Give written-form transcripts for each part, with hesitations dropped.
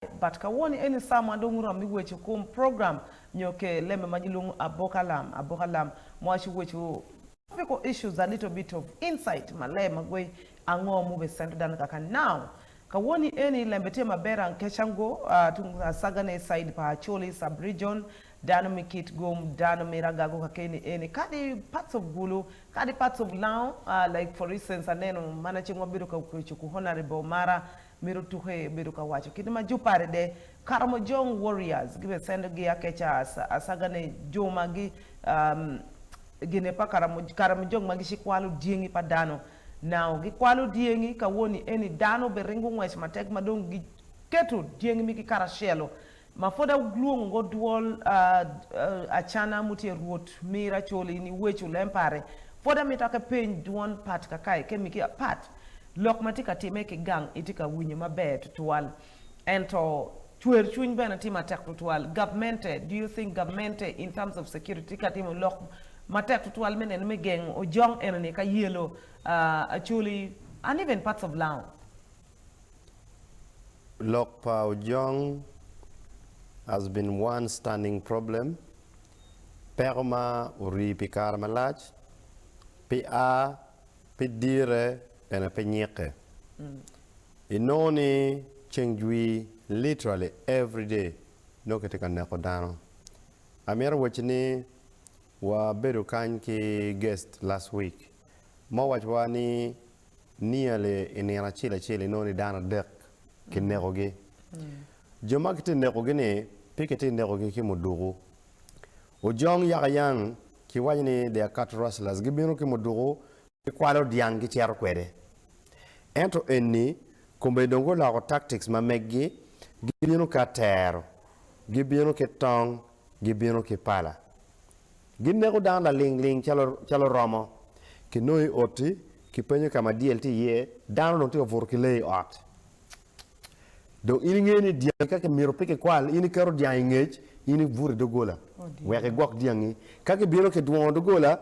But kawoni eni sama dong rom mi wecho kum program nyo ke lembe ma gilwongo Abokalam, Abokalam ma waco wecho topical issues a little bit of insight maler ma gwey ango mube cento dano kaka now. Kawoni eni lembe tye maber ankeca ngo tung asagane side pa Acholi sub region dano mi Kitgum dano mi Ragago kakeni eni kadi parts of Gulu kadi parts of Lango like for instance aneno mana ceng wabedo ka wecho ku Honourable Mara Mito tuke obedo ka waco kit ma jo pare de Karamojong Warriors gibe sendo gi akeca asaga ne jo ma gi gine pa Karamojong ma gici kwalo dyengi pa dano. Now gi kwalo dyengi ka woni eni dano be ringo ngwec matek ma dong gi keto dyengi migi karacelo ma pwod alwongo ngo dwol acana mutye Rwot mir Acholi ni weco lem pare pwod amito ake peny dwon pat kakae ke miki apat lok ma tye ka time ki gang itye ka winyo maber tutwal ento cwer cwiny bene tye matek tutwal gavmente do you think gavmente in terms of security tye ka timo lok matek tutwal me neno me gengo ojong enoni ka yelo Acholi and even parts of Lango? Lok pa Ojong has been one standing problem, peko ma orii pi kare malac, pi a, pi dire bene pe nyikke. Inongo ni ceng jwi literally every day nongo kitye ka neko dano. Amito wacci ni wabedo kany ki guest last week ma owacwa ni Nearly i nino acel acel inongo ni dano adek kinekogi. Jo ma kitye nekogi-ni pe kitye nekogi ki muduku. Ojong yaka yang kiwaco ni they are cattle rustlers, gibino ki muduku gikwalo dyang gicito kwede. Ento eni kome dong guloko tactics ma meggi, gibino ki atero, gibino ki tong, gibino ki pala. Gineko dano lalingling calo romo. Kinongo i ot-ti, kipenyo ka ma dyel tye iye, dano dong tye ka buto ki lee i ot. Dong in ingeyo ni dyangi ka kimito pe kikwal, in iketo dyang i ngec, in ibuto i doggola wek igwok dyangi. Ka gibino kidwongo doggola,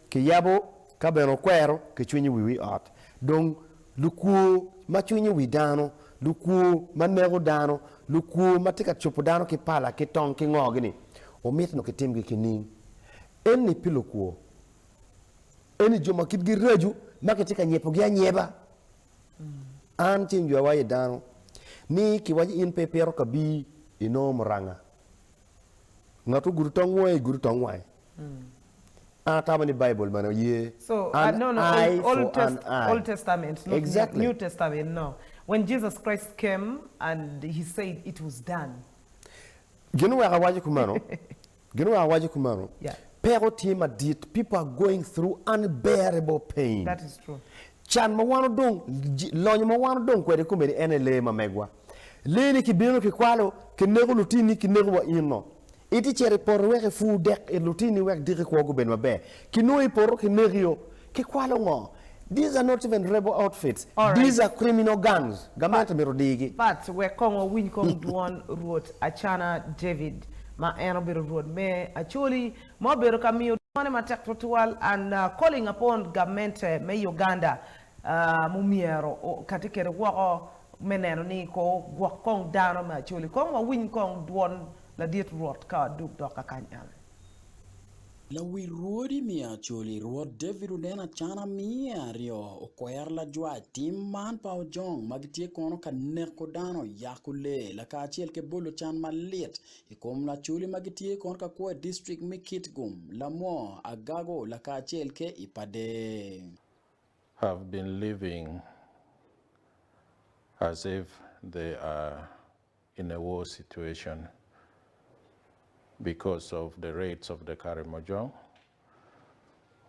kiyabo, ka bene okwero, kicwinyo wiwu i ot. Dong lukwo ma cwinyo wi dano, lukwo ma neko dano, lukwo ma tye ka cobo dano ki pala, ki tong, ki ngo-gi-ni, omito ni kitimgi ki ning? Eni pi lukwo. Eni jo ma kitgi raco ma kitye ka nyepogi anyeba. An ceng jwi awaco i dano ni kiwaco in pe ipito kabir inongo muranga. Ngat ogudo tong wangi igudo tong wange. An atamo ni Baibul mene oye So, an no, no, eye Old, Old, for an Test, eye. Old Testament, not Exactly. New, New Testament, no. When Jesus Christ came and he said it was done. Gin oweko awaco kumeno, gin oweko awaco kumeno, Yeah. peko tye madit, people are going through unbearable pain. That is true. Can ma wan odong, lonyo ma wan odong kwede komedi en aye lee ma megwa. Lee ni kibino kikwalo, kineko lutini, kineko wa in no. Iti cito i poto wek ipur dek it lutini wek diki kwo gubed maber. Kinongo i poto kinekio. Kikwalo ngo? These are not even rebel outfits. Alright. These are criminal gangs. Gamente mito odigi. Pat, wek kong wawiny kong dwon Rwot Acana David, ma en obedo Rwot me Acholi, ma obedo ka miyo dwone matek tutwal and calling upon gamente me Uganda mumyero okati kede woko me neno ni ko gwok kong dano me Acholi. Kong wawiny kong dwon ladit Rwot ka wadug dok kakany ene. Lawil rwodi me Acholi, Rwot David oneno acana miya aryo, okwero lajwac tim man pa ojong ma gitye kono ka neko dano, yako lee, lakacel ki bolo can malit i kom Acholi ma gitye kono ka kwo i distrik me Kitgum, Lamwo, Agago lakacel ki i Pader. Have been living as if they are in a war situation because of the raids of the Karimojong,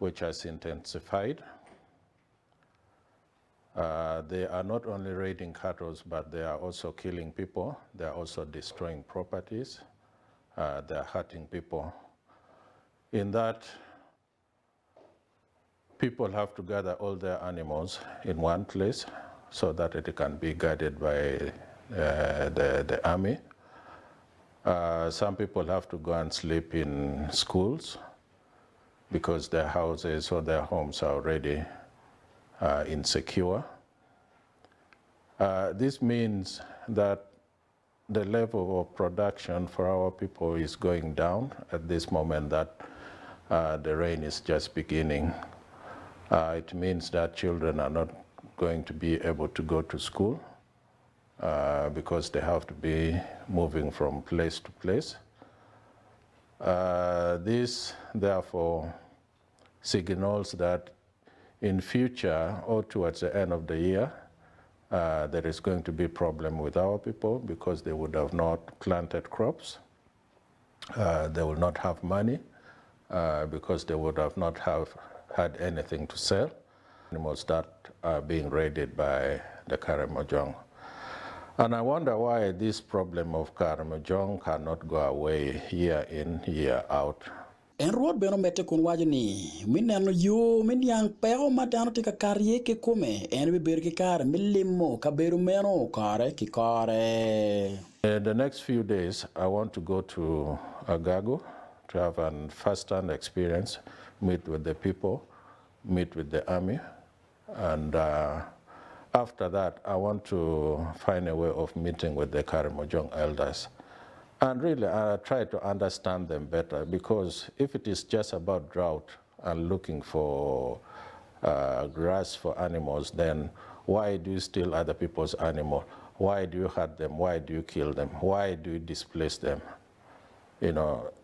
which has intensified. Uh, they are not only raiding cattle, but they are also killing people. They are also destroying properties. Uh, they are hurting people. In that, people have to gather all their animals in one place so that it can be guarded by uh, the, the army. Uh, some people have to go and sleep in schools because their houses or their homes are already uh, insecure. Uh, this means that The level of production for our people is going down at this moment that the rain is just beginning. It means that children are not going to be able to go to school because they have to be moving from place to place. This, therefore, signals that in future or towards the end of the year, there is going to be problem with our people because they would have not planted crops. They will not have money because they would have not have had anything to sell. Animals that are being raided by the Karamojong. And I wonder why this problem of Karamojong cannot go away year in, year out. En Rwot bene omedde kun waco ni, Me neno yo me niang peko ma dano tye ka kato iye kikome, en bibedo ki kare me limo kabedo meno kore ki kore. In the next few days, I want to go to Agago to have a first-hand experience, meet with the people, meet with the army, and after that, I want to find a way of meeting with the Karamojong elders. And really, I try to understand them better, because if it is just about drought and looking for grass for animals, then why do you steal other people's animal? Why do you hurt them? Why do you kill them? Why do you displace them?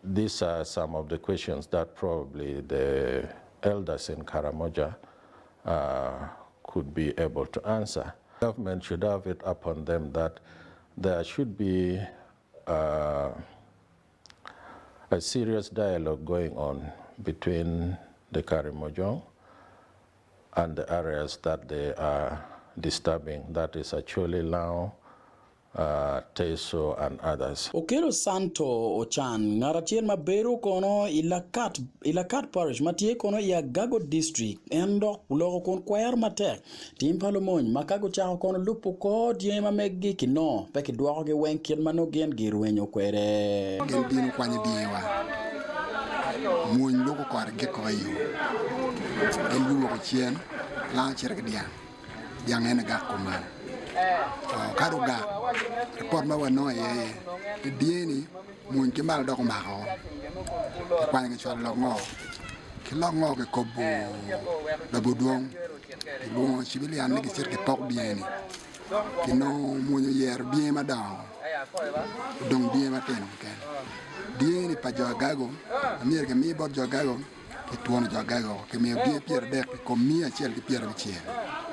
These are some of the questions that probably the elders in Karamoja could be able to answer. Government should have it upon them that there should be a serious dialogue going on between the Karamojong and the areas that they are disturbing, that is Acholi, Lao, Teso and others. Okelo Santo Ochan, ngat acel ma bedo kono i Lakat Parish ma tye kono i Agago District, en dok oloko kun kwero matek. Tim pa lumony ma ka gucako kono lubo kor dyangi ma meggi ki nongo pe kidwokogi weng kit ma nongo gin girwenyo kwede. Gin bino kwanyo dyangiwa, mwony luko kore giko i yo, gin guwoko cen, lango cito ki dyang. Dyang en gak kuman. Ka dong gak, ripot ma wanongo iye aye ni dyeni mwony ki malo dok omako kikwanyo kicwalo lok ngo ki lok ngo kikobo lobo dwong kilwongo civilian ni gicit gipok dyeni kinongo mwony oyero dye madongo odong dye matino keken dyeni pa jo Agago myero kimi bot jo Agago Kitwono jo Agago, kimiyo dye 30 i kom 160.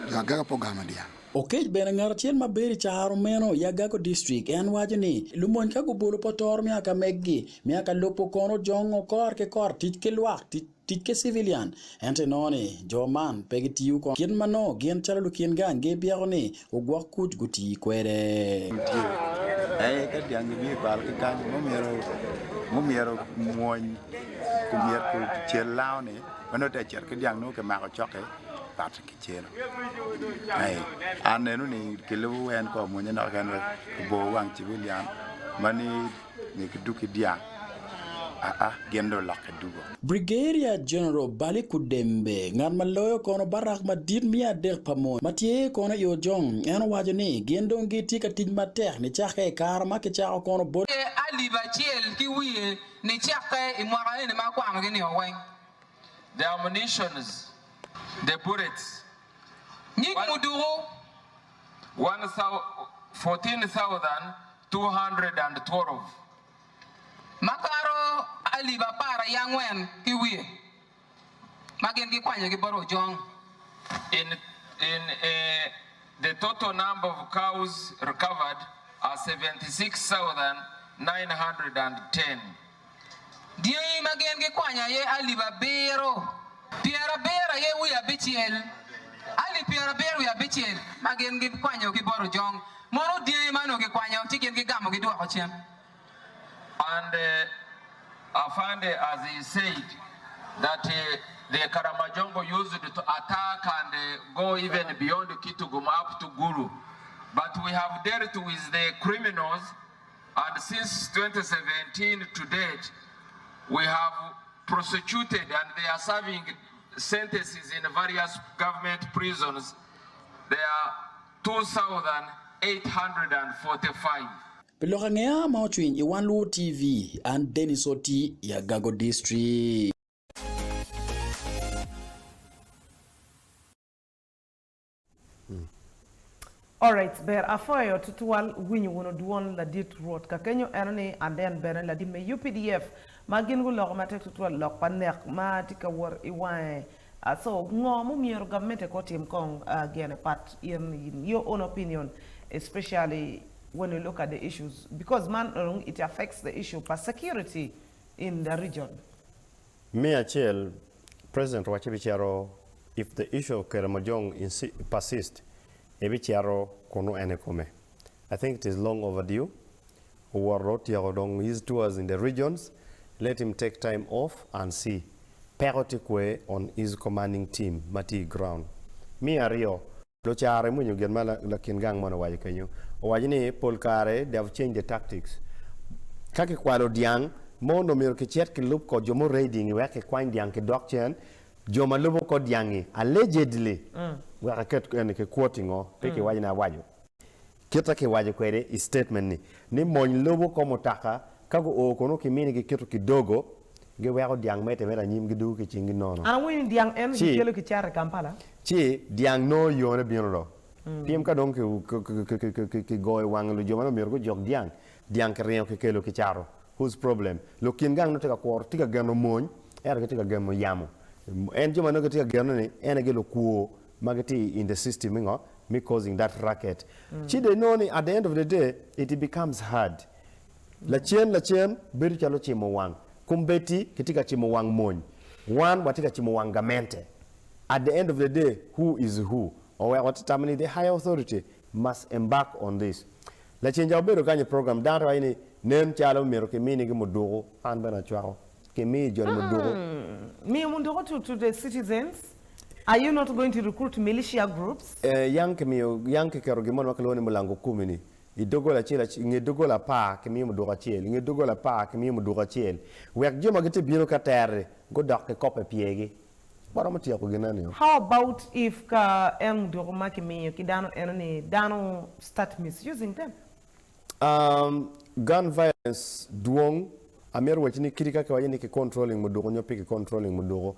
Jo Agago pe ogamo dyang. Okec bene ngat acel ma bedo i caro meno i Agago District en waco ni lumony ka gubolo potoro me aka meggi me aka lubo kono jongo kor ki kor tic ki lwak tic ki civilian ento inongo ni jo man pe gitiyo kono kit ma nongo gin calo lukin gang gibyeko ni ogwok kuc guti kwede. Tye ka dyang gibino i bal ki kany mumyero mwony Kumyero cel lango ni ma nongo tye ka cito ki dyang nongo kimako cokke pat ki celo. An neno ni kilubo en ko mwonye nok keken wek obo wang civilian ma ni myero kidug ki dyang aa gin dong olokke dugo. Brigadier General Bali Kudembe, ngat ma loyo kono barak madit 300 pa mony ma tye kono i Ojong, en owaco ni gin dong gitye ka tic matek nicakke i kare ma kicako kono bot. Alip acel ki wiye nicakke i mwaka eni ma akwanogi-ni weng. The ammunitions, the bullets. Nyig muduku. 14,212. Makato alip 14 ki wiye ma gin gikwanyogi bot Ojong. In the total number of cows recovered are 76,910. Dyangi ma gin gikwanyo aye 7,976, 76,000 ma gin gikwanyo ki bot Ojong. Mono dyangi ma onongo gikwanyo ci gin gigamo gidwoko cen. And Afande, as he said, that the Karamajongo used to attack and go even beyond Kitgum up to Gulu. But we have dealt with the criminals, and since 2017 to date, we have prosecuted and they are serving sentences in various government prisons. They are 2,845. Pi lok angeya ma ocwiny i Wan Luo TV, an Dennis Oti i Agago District. Alright ber apwoyo tutwal winyo wunu dwon ladit Rwot kakenyo eno ni and then bene ladit me updf ma gin guloko matek tutwal lok pa nek ma tye ka wot i wange so ngo mumyero gamente ko tim kong gene pat in your own opinion especially when you look at the issues because man dong it affects the issue pa security in the region. Me acel, President owacci ebicito if the issue of Karamojong persist, ebicito kunu en ikome. I think it is long overdue. Owoto otyeko dong his tours in the regions, let him take time off and see peko tye kwe on his commanding team ma tye i ground. Me aryo, Lucar imwinyo gin ma lakin gang moni owaco kenyo. Owaco ni pol kare they have changed the tactics. Ka kikwalo dyang mo onongo myero kicit kilub kor jo mo raiding wek kikwany dyang kidok cen. Jo ma lubo kor dyangi allegedly wek aket eni ki quoting o pe kiwaco ni awaco. Kita kiwaco kwede i statement ni, ni mony lubo kor mutoka ka guo kunu kiminigi kito kidogo giweko dyang medde mere anyim gidugo ki cinggi nono. An awinyo ni dyang eno Ci, kikelo kicato i Kampala. ci dyang nongo yone bino do. Pien ka dong kigoyo wang jo ma nongo myero gujok dyang, dyang kiringo kikelo kicato. Whose problem? Lukin gang nongo tye ka kuro, tye ka geno mony, ento gitye ka gemo yamo. En jo ma nongo gitye ka geno ni en aye lukwo ma gitye in the system me ngo? Me causing that racket. Ci dong inongo ni at the end of the day it becomes hard. Lacen lacen bedo calo cimo wang. Kombeddi kitye ka cimo wang mony. Wan watye ka cimo wang gamente. At the end of the day, who is who? Oweko watye tamo ni the higher authority must embark on this. Lacen ca wabedo kany i program, dano tye waco ni nen calo myero kiminigi muduku. An bene acwako. Kimi joni muduku. Miyo muduku to, to the citizens? Are you not going to recruit militia groups? Eh, yang kimiyo, yang kiketo gin moni ma kilwongo ni mulango kumi ni. I doggola acel i nge doggola apar kimiyo muduku acel, i nge doggola apar kimiyo muduku acel, wek jo ma gitye bino ka terri gudok ki koppe pyergi. Waromo tyeko gineni-o. How about if ka en muduku ma kimiyo ki dano eno ni dano start misusing them? Um, gun violence dwong, amito wacci ni kadi ka kiwaco ni ki controlling muduku nyo pe ki controlling muduku,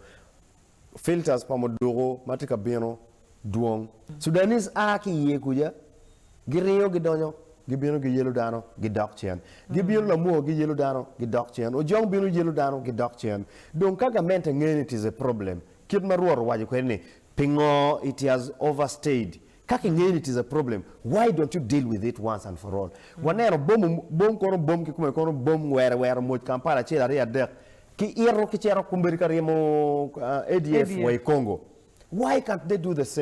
Filters pa muduku ma tye ka bino dwong. Sudanese a ki iye kuca, giringo gidonyo, gibino giyelo dano, gidok cen. Gibino lamwor giyelo dano, gidok cen. Ojong bino yelo dano, gidok cen. Dong ka gamente ngeyo ni it is a problem, kit ma Rwot owaco kwede ni, pingo it has overstayed? Ka kingeyo ni it is a problem, why don't you deal with it once and for all? Waneno bom, bom kono bom kikome kono bom were were mwoc Kampala acel aryo adek, Ki ito ki cito kombeddi ka ryemo ADF wa i Congo. Why can't they do the same?